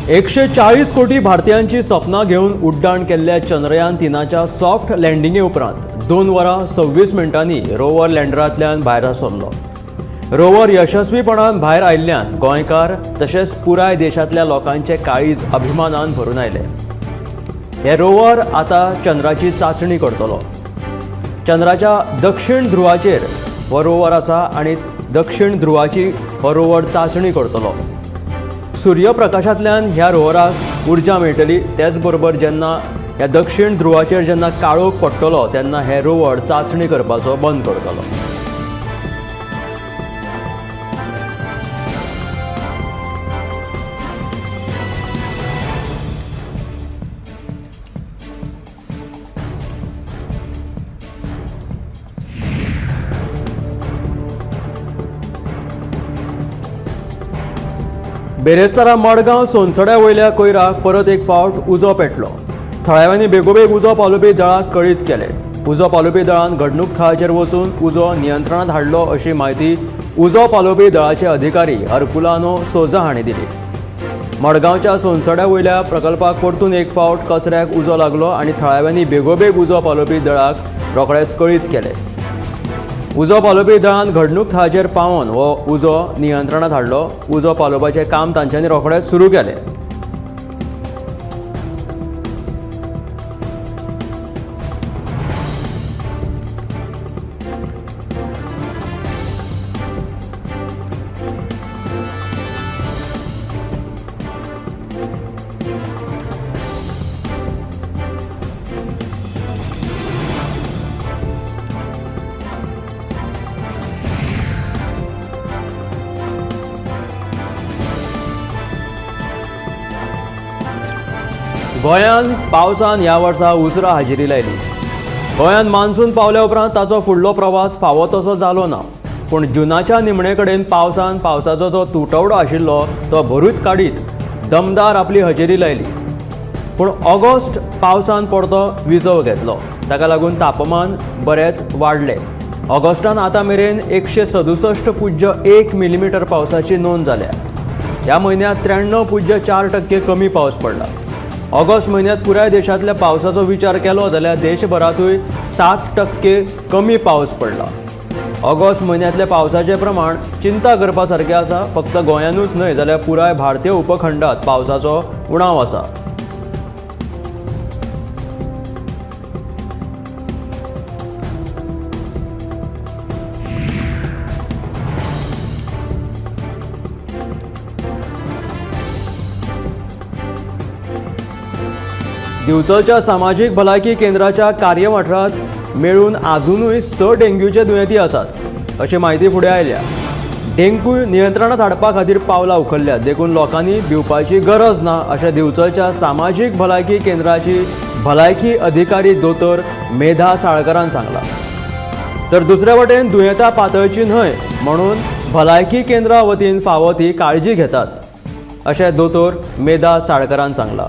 140 कोटी भारतीयांची सपनां घेवन उड्डाण केल्ल्या चंद्रयान 3च्या सॉफ्ट लँडिंगे उपरांत 2 वरां 26 मिनटांनी रोवर लँडरांतल्यान भायर सरलो. रोवर यशस्वीपणान भायर आयिल्ल्यान गोंयकार तशेंच पुराय देशांतल्या लोकांचे काळीज अभिमानान भरून आयले. हे रोवर आतां चंद्राची चांचणी करतलो. चंद्राच्या दक्षिण ध्रुवाचेर हो रोवर आसा आनी दक्षिण ध्रुवाची हो रोवर चांचणी करतलो. सूर्यप्रकाशांतल्यान ह्या रोवराक उर्जा मेळटली. तेच बरोबर जेन्ना ह्या दक्षिण ध्रुवाचेर जेन्ना काळोख पडटलो तेन्ना हे रोवर चांचणी करपाचो बंद करतलो. बेरेस्तारा मडगांव सोनसड्या वयल्या कोयराक परत एक फावट उजो पेटलो. थळाव्यांनी बेगोबेग उजो पालोवपी दळाक कळीत केले. उजो पालोवपी दळान घडणूक थळाचेर वचून उजो नियंत्रणांत हाडलो अशी म्हायती उजो पालोवपी दळाचे अधिकारी हरकुलानो सोजा हांणी दिली. मडगांवच्या सोनसड्या वयल्या प्रकल्पाक परतून एक फावट कचऱ्याक उजो लागलो आनी थळाव्यांनी बेगोबेग उजो पालोवपी दळाक रोखडेच कळीत केले. उजो पालोवपी दळान घडणूक थळाचेर पावोवन हो उजो नियंत्रणांत हाडलो. उजो पालोवपाचें काम तांच्यांनी रोखडेंच सुरू केलें. गोंयांत पावसान ह्या वर्सा उसरां हाजेरी लायली. गोंयांत मान्सून पावल्या उपरांत ताचो फुडलो प्रवास फावो तसो जालो ना. पूण जुनाच्या निमणे कडेन पावसान पावसाचो जो तुटवडो आशिल्लो तो भरूच काडीत दमदार आपली हजेरी लायली. पूण ऑगस्ट पावसान परतो विजव घेतलो. ताका लागून तापमान बरेंच वाडलें. ऑगस्टान आतां मेरेन 167.1 मिलीमिटर पावसाची नोंद जाल्या. ह्या म्हयन्यांत 93.4% कमी पावस पडला. ऑगस्ट म्हयन्यांत पुराय देशांतल्या पावसाचो विचार केलो जाल्यार देशभरांतूय 7% कमी पावस पडला. ऑगस्ट म्हयन्यांतल्या पावसाचें प्रमाण चिंता करपा सारकें आसा. फक्त गोंयानूच न्हय जाल्यार पुराय भारतीय उपखंडात पावसाचो उणाव आसा. दिवचलच्या सामाजीक भलायकी केंद्राच्या कार्यवाठारांत मेळून आजुनूय 6 डेंग्यूचे दुयेंती आसात अशी म्हायती फुडें आयल्या. डेंग्यू नियंत्रणांत हाडपा खातीर पावलां उखल्ल्यात देखून लोकांनी भिवपाची गरज ना अशें दिवचलच्या सामाजीक भलायकी केंद्राची भलायकी अधिकारी दोतोर मेधा साळकरान सांगलां. तर दुसरे वटेन दुयेंतां पातळची न्हय म्हणून भलायकी केंद्रा वतीन फावो ती काळजी घेतात अशें दोतोर मेधा साळकरान सांगलां.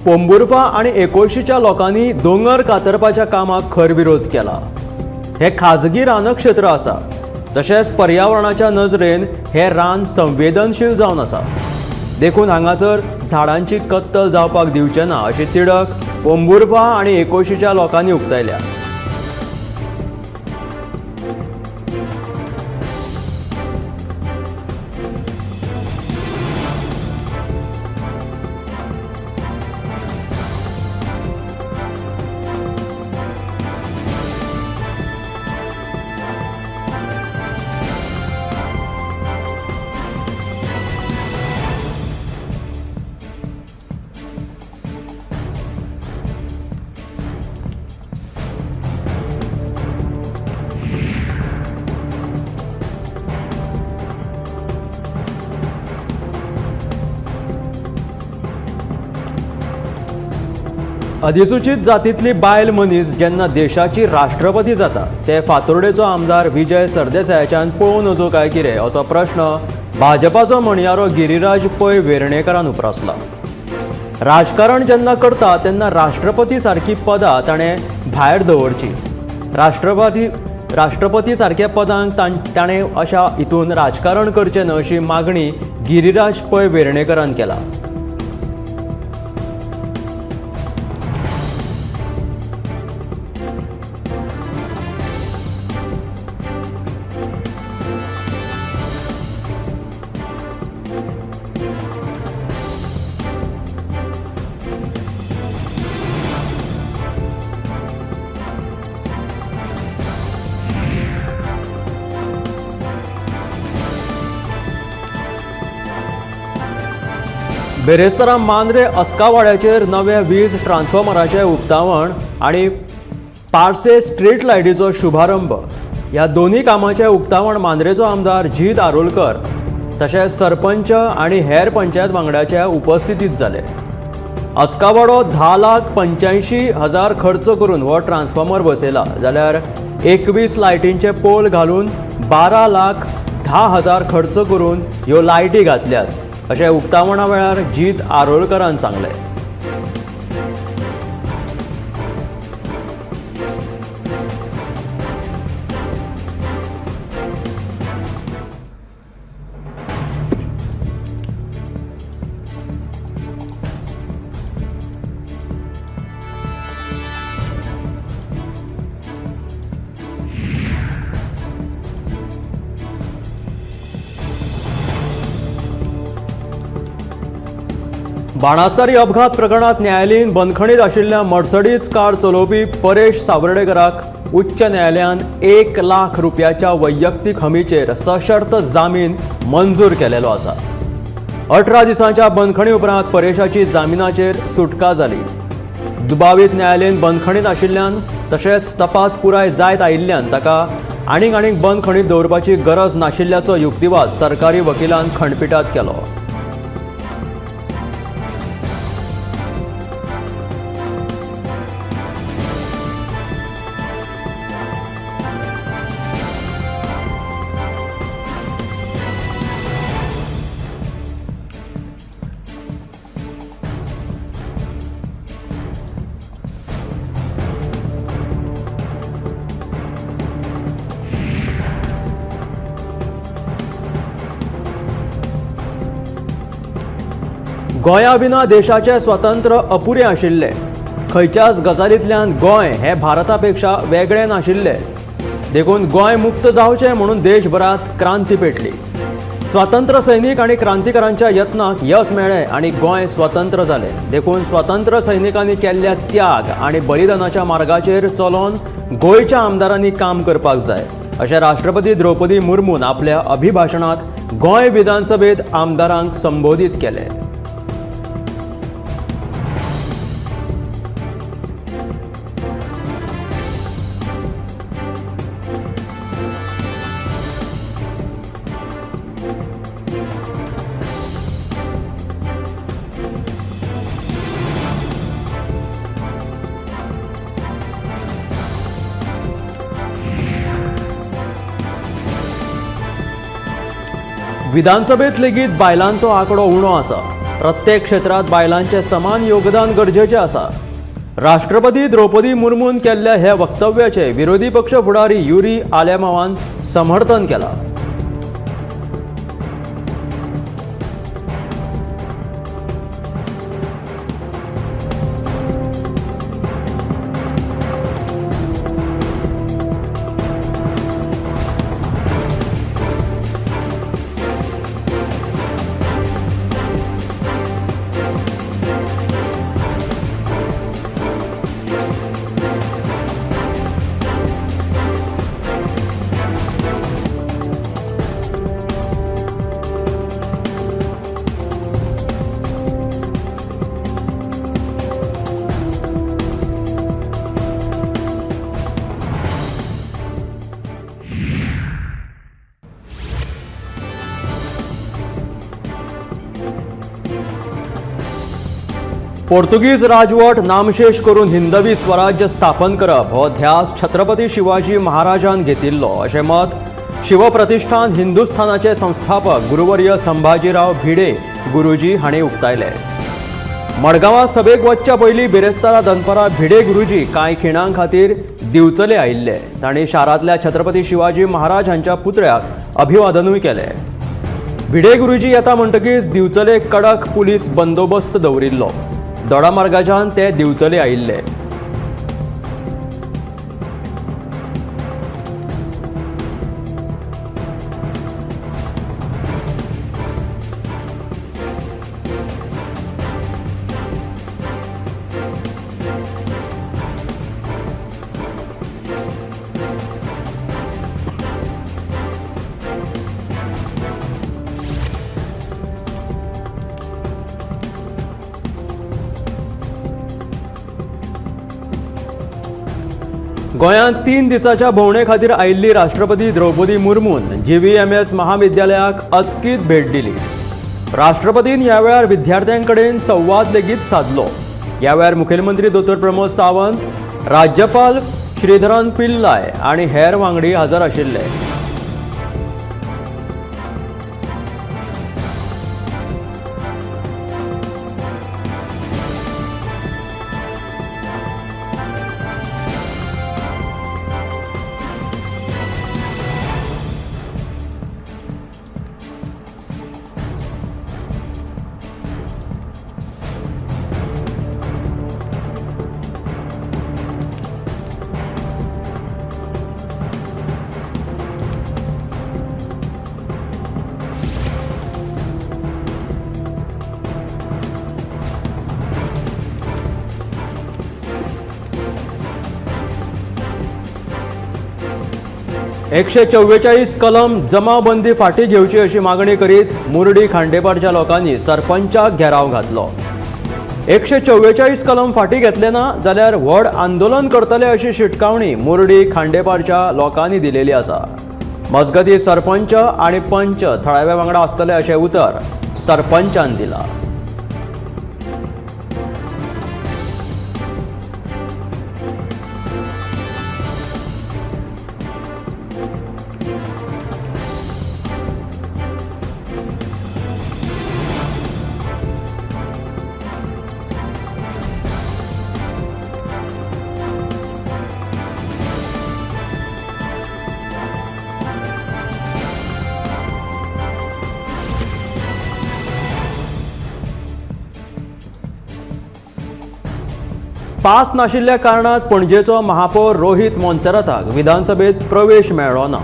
पोंबुर्फा आनी एकोशीच्या लोकांनी दोंगर कातरपाच्या कामाक खर विरोध केला. हे खाजगी रानक्षेत्र आसा तशेंच पर्यावरणाच्या नजरेन हे रान संवेदनशील जावन आसा देखून हांगासर झाडांची कत्तल जावपाक दिवचे ना अशी तिडक पोंबुर्फा आनी एकोशीच्या लोकांनी उक्तायल्या. अधिसूचित जातींतली बायल मनीस जेन्ना देशाची राष्ट्रपती जाता ते फातोर्डेचो आमदार विजय सरदेसायाच्यान पळोवं नजो काय कितें असो प्रश्न भाजपाचो म्हणयारो गिरिराज पै वेर्णेकरान उप्रासला. राजकारण जेन्ना करता तेन्ना राष्ट्रपती सारकी पदां ताणें भायर दवरची. राष्ट्रपती सारक्या पदांक ताणें अशा हितून राजकारण करचें न्हय अशी मागणी गिरिराज पै वेर्णेकरान केला. बेरेस्तारा मांद्रे अस्कावाड्याचेर नव्या वीज ट्रान्सफॉर्मराचें उक्तावण आनी पार्से स्ट्रीट लायटीचो शुभारंभ ह्या दोन्ही कामाचें उक्तावण मांद्रेचो आमदार जीत आरोलकर तशेंच सरपंच आनी हेर पंचायत वांगड्याच्या उपस्थितींत जालें. अस्कावाडो 10,85,000 खर्च करून हो ट्रान्सफॉर्मर बसयला जाल्यार 21 लायटींचे पोल घालून 12,10,000 खर्च करून ह्यो लायटी घातल्यात अशें उक्तावणा वेळार जीत आरोलकरान सांगलें. बाणास्तारी अपघात प्रकरणात न्यायालयीन बंदखणीत आशिल्ल्या मर्सडीज कार चलोवपी परेश सावर्डेकराक उच्च न्यायालयान 1 लाख रुपयाच्या वैयक्तीक हमीचेर सशर्त जामीन मंजूर केलेलो आसा. 18 दिसांच्या बंदखणी उपरांत परेशाची जामिनाचेर सुटका जाली. दुबावीत न्यायालयीन बंदखणीत आशिल्ल्यान तशेंच तपास पुराय जायत आयिल्ल्यान ताका आनीक आनीक बंदखणीत दवरपाची गरज नाशिल्ल्याचो युक्तिवाद सरकारी वकिलान खंडपिठात केलो. गोंया विना देशाचे स्वातंत्र्य अपुरें आशिल्लें. खंयच्याच गजालींतल्यान गोंय हें भारता पेक्षा वेगळें नाशिल्लें. देखून गोंय मुक्त जावचें म्हणून देशभरांत क्रांती पेटली. स्वातंत्र्य सैनीक आनी क्रांतिकारांच्या यत्नाक यश मेळ्ळें आनी गोंय स्वतंत्र जालें. देखून स्वातंत्र्य सैनिकांनी केल्ल्या त्याग आनी बलिदानाच्या मार्गाचेर चलोवन गोंयच्या आमदारांनी काम करपाक जाय अशें राष्ट्रपती द्रौपदी मुर्मून आपल्या अभिभाशणांत गोंय विधानसभेत आमदारांक संबोधीत केलें. विधानसभेत लेगीत बायलांचो आंकडो उणो आसा. प्रत्येक क्षेत्रांत बायलांचें समान योगदान गरजेचें आसा. राष्ट्रपती द्रौपदी मुर्मून केल्ल्या ह्या वक्तव्याचें विरोधी पक्ष फुडारी युरी आलेमावान समर्थन केलां. पोर्तुगीज राजवट नामशेष करून हिंदवी स्वराज्य स्थापन करप हो ध्यास छत्रपती शिवाजी महाराजान घेतिल्लो अशें मत शिवप्रतिष्ठान हिंदुस्थानाचे संस्थापक गुरुवर्य संभाजीराव भिडे गुरुजी हांणी उक्तायले। मडगांवां सभेक वचच्या पयलीं बिरेस्तारा दनपारां भिडे गुरुजी कांय खिणां खातीर दिवचले आयिल्ले। तांणी शारांतल्या छत्रपती शिवाजी महाराज हांच्या पुतळ्याक अभिवादनूय केलें। भिडे गुरुजी येता म्हणटकीच दिवचले कडक पुलीस बंदोबस्त दवरिल्लो। दोडामार्गाच्यान ते दिवचले आयिल्ले। गोंयांत 3 दिसाच्या भोंवणे खातीर आयिल्ली राष्ट्रपती द्रौपदी मुर्मून GVMS महाविद्यालयाक अचकीत भेट दिली। राष्ट्रपतीन ह्या वेळार विद्यार्थ्यां कडेन संवाद लेगीत सादलो। ह्या वेळार मुखेलमंत्री दोतोर प्रमोद सावंत, राज्यपाल श्रीधरन पिल्लाय आनी हेर वांगडी हजर आशिल्ले। एकशे 44 कलम जमावबंदी फाटी घेवची अशी मागणी करीत मुर्डी खांडेपारच्या लोकांनी सरपंचाक घेराव घातलो। 144 कलम फाटी घेतले ना जाल्यार व्हड आंदोलन करतले अशी शिटकावणी मुर्डी खांडेपारच्या लोकांनी दिलेली आसा। मजगती सरपंच आनी पंच थळाव्या वांगडा आसतले अशें उतर सरपंचान दिला। पास नाशिल्ल्या कारणान पणजेचो महापौर रोहित मोन्सेराताक विधानसभेत प्रवेश मेळ्ळो ना।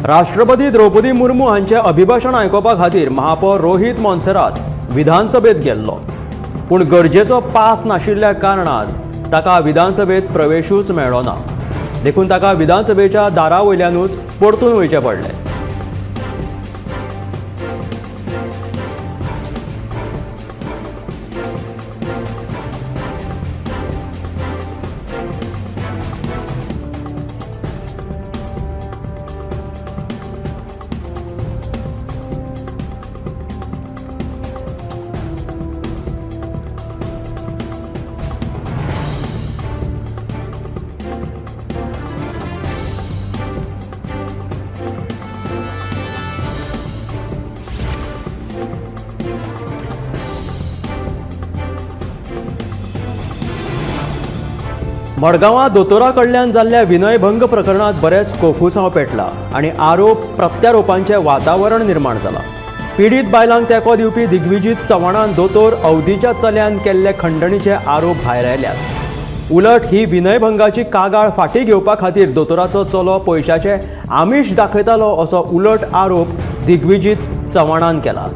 राष्ट्रपती द्रौपदी मुर्मू हांचे अभिभाशण आयकुपा खातीर महापौर रोहित मोन्सेरात विधानसभेत गेल्लो, पूण गरजेचो पास नाशिल्ल्या कारणान ताका विधानसभेत प्रवेशूच मेळ्ळो ना। देखून ताका विधानसभेच्या दारा वयल्यानूच परतून वयचें पडलें। मडगांवां दोतोरा कडल्यान जाल्ल्या विनयभंग प्रकरणांत बरेंच कोफुसांव पेटला आनी आरोप प्रत्यारोपांचें वातावरण निर्माण जालां। पिडीत बायलांक तेंको दिवपी दिग्विजीत चव्हाणान दोतोर अवधीच्या चल्यान केल्ले खंडणीचे आरोप भायर आयल्यात। उलट ही विनयभंगाची कागाळ फाटीं घेवपा खातीर दोतोराचो चलो पयशाचें आमिश दाखयतालो असो उलट आरोप दिग्विजीत चव्हाणान केला।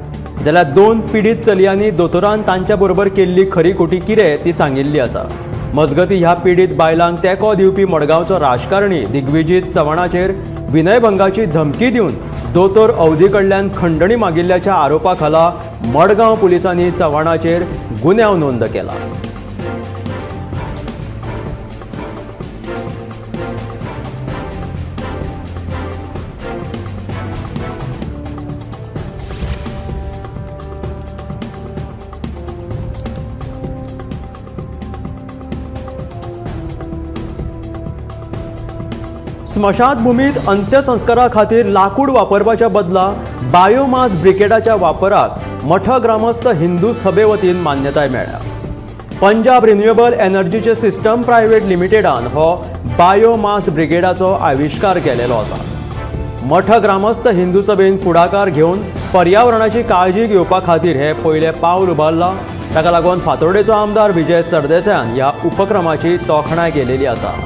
जाल्यार 2 पिडीत चलयांनी दोतोरान तांच्या बरोबर केल्ली खरी खोटी कितें ती सांगिल्ली आसा। मजगती ह्या पीडित बायलांक तेंको दिवपी मडगांवचो राजकारणी दिग्विजीत चव्हाणाचेर विनयभंगाची धमकी दिवन दोतोर अवधी कडल्यान खंडणी मागिल्ल्याच्या आरोपा खाला मडगांव पुलिसांनी चव्हाणाचेर गुन्यांव नोंद केला। स्मशानभूमीत अंत्यसंस्कारा खातीर लाकूड वापरपाच्या बदला बायोमास ब्रिकेटाच्या वापराक मठ ग्रामस्थ हिंदू सभे वतीन मान्यताय मेळ्ळ्या. पंजाब रिन्युएबल एनर्जीचे सिस्टम प्रायव्हेट लिमिटेडान हो बायोमास ब्रिगेडाचो आविश्कार केलेलो आसा. मठ ग्रामस्थ हिंदू सभेन फुडाकार घेवन पर्यावरणाची काळजी घेवपा खातीर हे पयलें पावल उबारलां. ताका लागून फातोर्डेचो आमदार विजय सरदेसायान ह्या उपक्रमाची तोखणाय केलेली आसा.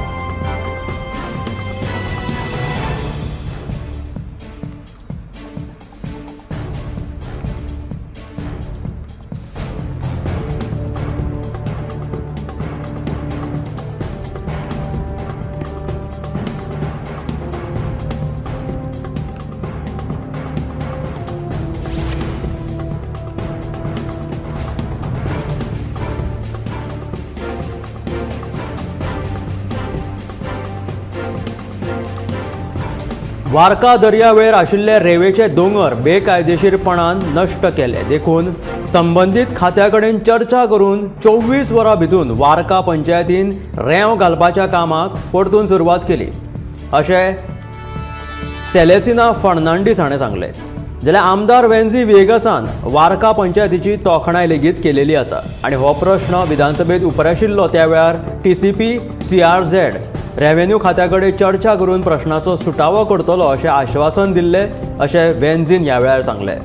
वार्का दर्यावेळेर आशिल्ले रेवेचे दोंगर बेकायदेशीरपणान नश्ट केले देखून संबंदीत खात्या कडेन चर्चा करून 24 वरां भितून वार्का पंचायतीन रेंव घालपाच्या कामाक परतून सुरवात केली अशें सेलेसिना फर्नांडीस हाणें सांगलें. जाल्यार आमदार वेन्झी व्हिएगसान वार्का पंचायतीची तोखणाय लेगीत केलेली आसा आनी हो प्रश्न विधानसभेत उपराशिल्लो त्या वेळार TCP CRZ revenue खात्या कडेन चर्चा करून प्रश्नाचो सुटावो करतलो अशें आश्वासन दिल्लें अशें वेन्झीन ह्या वेळार सांगलें.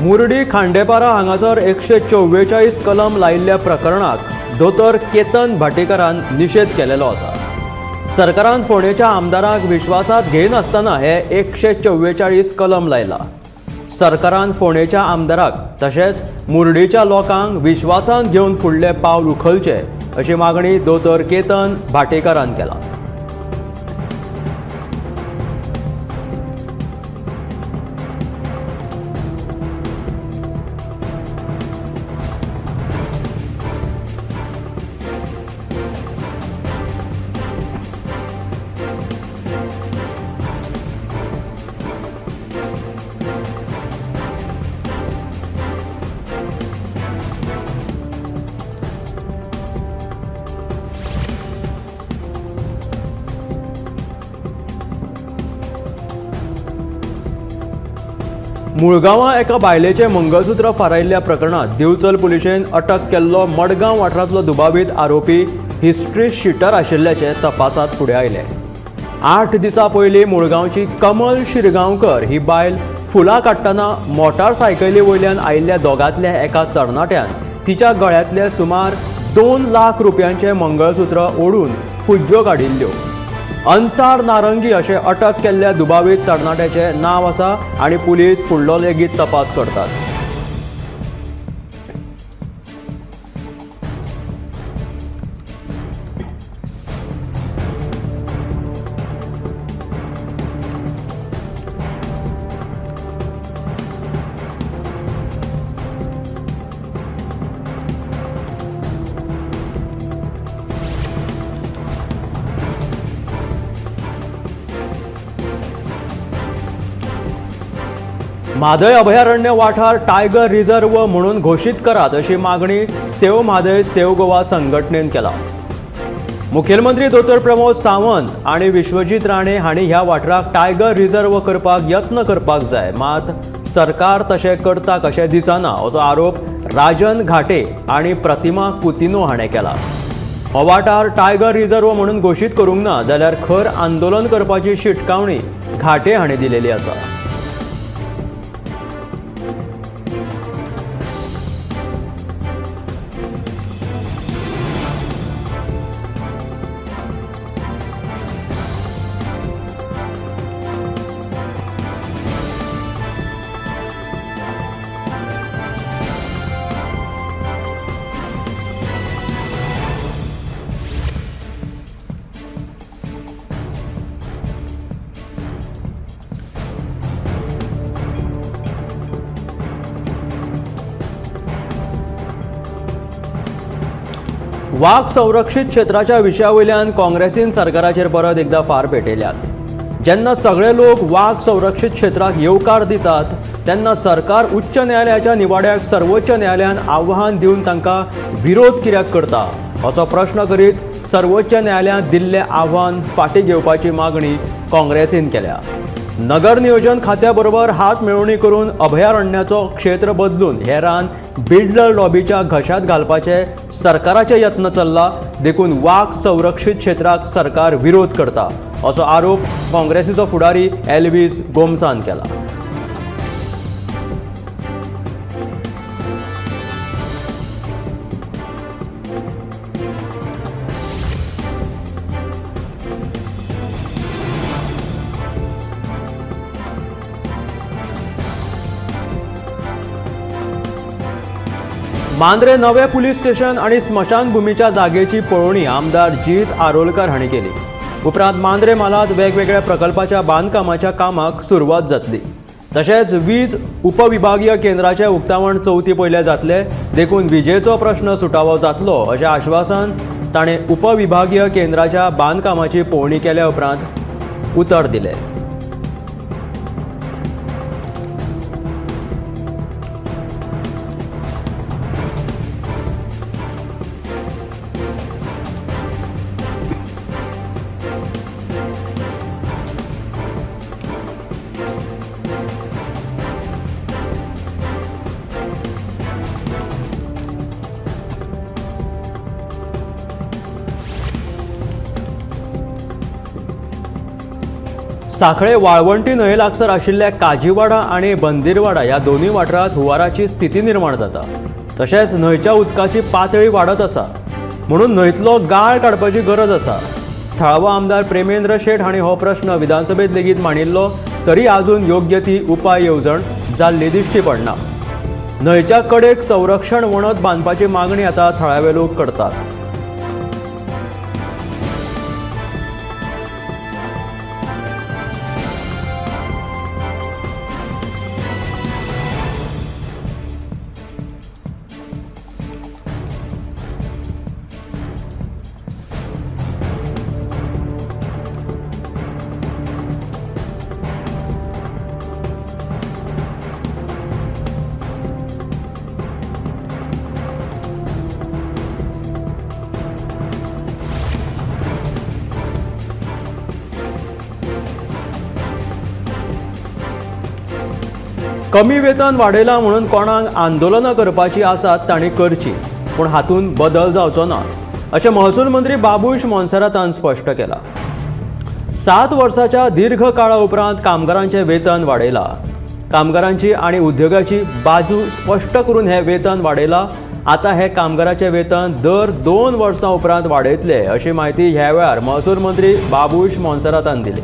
मुर्डी खांडेपारा हांगासर 144 कलम लायिल्ल्या प्रकरणाक दोतोर केतन भाटीकारान निशेध केलेलो आसा. सरकारान फोंडेच्या आमदारांक विश्वासात घेयनासतना हे 144 कलम लायला. सरकारान फोंडेच्या आमदाराक तशेंच मुर्डीच्या लोकांक विश्वासांत घेवन फुडलें पावल उखलचें अशी मागणी दोतोर केतन भाटीकारान केला. मुळगांवां एका बायलेचें मंगळसूत्र फारायिल्ल्या प्रकरणांत दिवचल पुलिशेन अटक केल्लो मडगांव वाठारांतलो दुबावीत आरोपी हिस्ट्री शिटर आशिल्ल्याचें तपासांत फुडें आयलें. 8 दिसां पयलीं मुळगांवची कमल शिरगांवकर ही बायल फुलां काडटना मोटारसायकली वयल्यान आयिल्ल्या दोगांतल्या एका तरणाट्यान तिच्या गळ्यांतलें सुमार 2 लाख रुपयांचें मंगळसूत्र ओडून फुज्ज्यो काडिल्ल्यो. अन्सार नारंगी अशें अटक केल्ल्या दुबावीत तरणाट्याचें नांव आसा आनी पुलीस फुडलो लेगीत तपास करतात. म्हादय अभयारण्य वाठार टायगर रिझर्व्ह म्हणून घोशीत करात अशी मागणी सेव म्हादय सेव गोवा संघटनेन केला. मुखेलमंत्री दोतोर प्रमोद सावंत आनी विश्वजीत राणे हांणी ह्या वाठाराक टायगर रिझर्व्ह करपाक यत्न करपाक जाय, मात सरकार तशें करता कशें दिसना असो आरोप राजन घाटे आनी प्रतिमा कुतिनो हाणें केला. हो वाठार टायगर रिझर्व्ह म्हणून घोशीत करूंक ना जाल्यार खर आंदोलन करपाची शिटकावणी घाटे हांणी दिलेली आसा. वाग संरक्षित क्षेत्राच्या विशया वयल्यान काँग्रेसीन सरकाराचेर परत एकदा फार पेटयल्यात. जेन्ना सगळे लोक वाग संरक्षित क्षेत्राक येवकार दितात तेन्ना सरकार उच्च न्यायालयाच्या निवाड्याक सर्वोच्च न्यायालयान आव्हान दिवन तांकां विरोध कित्याक करता असो प्रश्न करीत सर्वोच्च न्यायालयान दिल्लें आव्हान फाटीं घेवपाची मागणी काँग्रेसीन केल्या. नगर नियोजन खात्या बरोबर हात मेळोवणी करून अभयारण्याचो क्षेत्र बदलून हे रान बिल्डर लॉबीच्या घशात घालपाचे सरकाराचे यत्न चल्ला, देखून वाग संरक्षित क्षेत्राक सरकार विरोध करता असो आरोप काँग्रेसीचो फुडारी एल्विस गोम्सान केला. मांद्रे नवे पुलीस स्टेशन आनी स्मशानभूमीच्या जागेची पळोवणी आमदार जीत आरोलकर हांणी केली. उपरांत मांद्रे म्हालांत वेगवेगळ्या प्रकल्पाच्या बांदकामाच्या कामाक सुरवात जातली. तशेंच वीज उपविभागीय केंद्राचें उक्तावण चवथी पयले जातले, देखून विजेचो प्रश्न सुटावो जातलो अशें आश्वासन ताणें उपविभागीय केंद्राच्या बांदकामाची पळोवणी केल्या उपरांत उतर दिलें. साखळे वाळवंटी न्हंये लागसर आशिल्ल्या काजीवाडा आनी बंदीरवाडा ह्या दोनूय वाठारांत हुंवाराची स्थिती निर्माण जाता. तशेंच न्हंयच्या उदकाची पातळी वाडत आसा, म्हणून न्हंयतलो गाळ काडपाची गरज आसा. थळावो आमदार प्रेमेंद्र शेट हांणी हो प्रश्न विधानसभेत लेगीत मांडिल्लो, तरी आजून योग्य ती उपाय येवजण जाल्ली दिश्टी पडना. न्हंयच्या कडेक संरक्षण वणत बांदपाची मागणी आतां थळावे लोक करतात. कमी वेतन वाडयलां म्हणून कोणाक आंदोलनां करपाची आसात तांणी करची, पूण हातूंत बदल जावचो ना अशें महसूल मंत्री बाबूश मोन्सेरातान स्पश्ट केलां. 7 वर्साच्या दीर्घ काळा उपरांत कामगारांचें वेतन वाडयलां. कामगारांची आनी उद्योगाची बाजू स्पश्ट करून हें वेतन वाडयलां. आतां हें कामगाराचें वेतन दर 2 वर्सां उपरांत वाडयतले अशी म्हायती ह्या वेळार महसूल मंत्री बाबूश मोन्सेरातान दिली.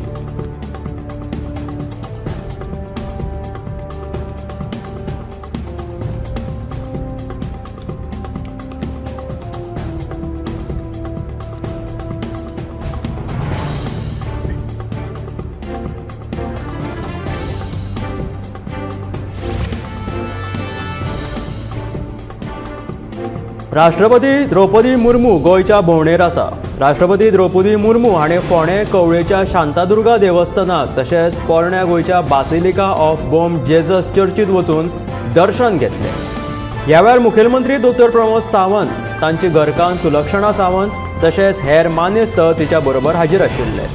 राष्ट्रपती द्रौपदी मुर्मू गोंयच्या भोंवडेर आसा. राष्ट्रपती द्रौपदी मुर्मू हाणें फोंडें कवळेच्या शांतादुर्गा देवस्थानाक तशेंच पोरण्या गोंयच्या बासिलिका ऑफ बोम जेजस चर्चीत वचून दर्शन घेतलें. ह्या वेळार मुखेलमंत्री दोतोर प्रमोद सावंत, तांची घरकान्न सुलक्षणा सावंत तशेंच हेर मानेस्त तिच्या बरोबर हाजीर आशिल्ले.